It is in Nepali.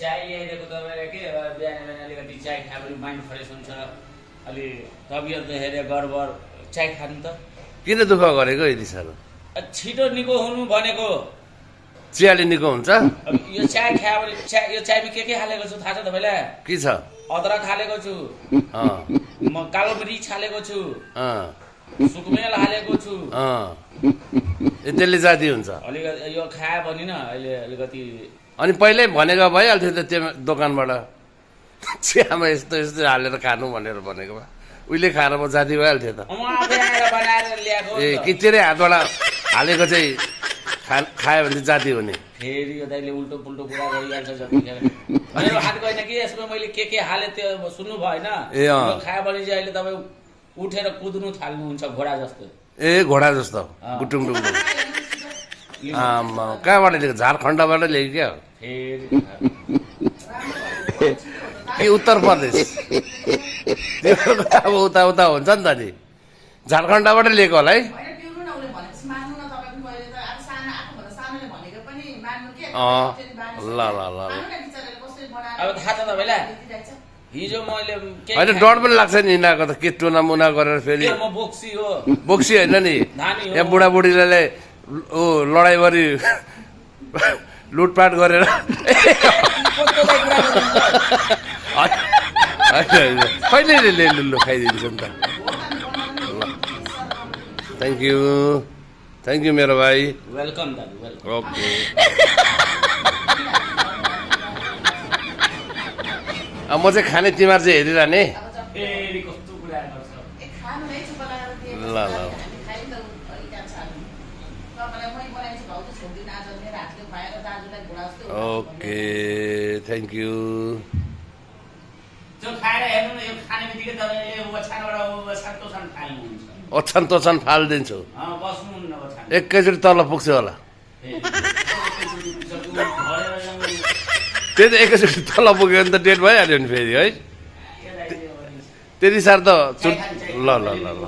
चाय ल्याइदिएको तपाईँलाई के बिहान बिहान अलिकति चाय खायो भने माइन्ड फ्रेस हुन्छ अलि तबियत हेरे गडबड चाय खानु त किन दुःख गरेको यति साह्रो छिटो निको हुनु भनेको चियाले निको हुन्छ अब यो चाय खायो भने यो चायमा के हालेको छु थाहा छ तपाईँलाई के छ अदरक हालेको छु म कालो मरिच हालेको छु सुकमेल हालेको छु त्यसले जाती हुन्छ अलिकति यो खायो भने न अहिले अलिकति अनि पहिल्यै भनेको भइहाल्थ्यो त त्यो दोकानबाट चियामा यस्तो यस्तो हालेर खानु भनेर भनेको भए उहिले खाएर म जाती भइहाल्थ्यो त म आफै आएर बनाएर ल्याएको ए कि तेरै हातबाट हालेको चाहिँ खायो भने चाहिँ जाती हुने फेरि यो दाइले उल्टो पुल्टो कुरा गरिहाल्छ जतिखेर मेरो हात गएन कि यसमा मैले के हालेँ त्यो सुन्नु भएन ए खायो भने चाहिँ अहिले तपाईँ उठेर कुद्नु थाल्नुहुन्छ घोडा जस्तो ए घोडा जस्तो गुटुङ डुङ्गुङ कहाँबाट ल्याएको झारखण्डबाट ल्याएको क्या फेरि कि उत्तर प्रदेश अब उता उता हुन्छ नि त नि झारखण्डबाट ल्याएको होला है ल ल ल अब थाहा छ तपाईँलाई हिजो मैले होइन डर पनि लाग्छ नि यिनीहरूको त के टुना मुना गरेर फेरि म बोक्सी हो बोक्सी होइन नि धानी हो यहाँ बुढाबुढीलाई ऊ लडाइँ गरी लुटपाट गरेर कहिले लुल्लु खाइदिन्छ नि त थ्याङ्क यू मेरो भाइ वेलकम दाजु वेलकम ओके म चाहिँ खाने तिमीहरू चाहिँ हेरिरहने फेरि कस्तो कुरा गर्छ ल ल ओके थ्याङ्क यू त्यो खाएर हेर्नु न यो खाने बित्तिकै तपाईँले ओछ्यानबाट ओछ्यान तोछ्यान फाल्नुहुन्छ ओछ्यान तोछ्यान फालिदिन्छु बस्नुहुन्न ओछ्यान एकैचोटि तल पुग्छु होला त्यही त एकैचोटि तल पुग्यो भने त डेट भइहाल्यो नि फेरि है त्यति साह्रो त ल ल ल ल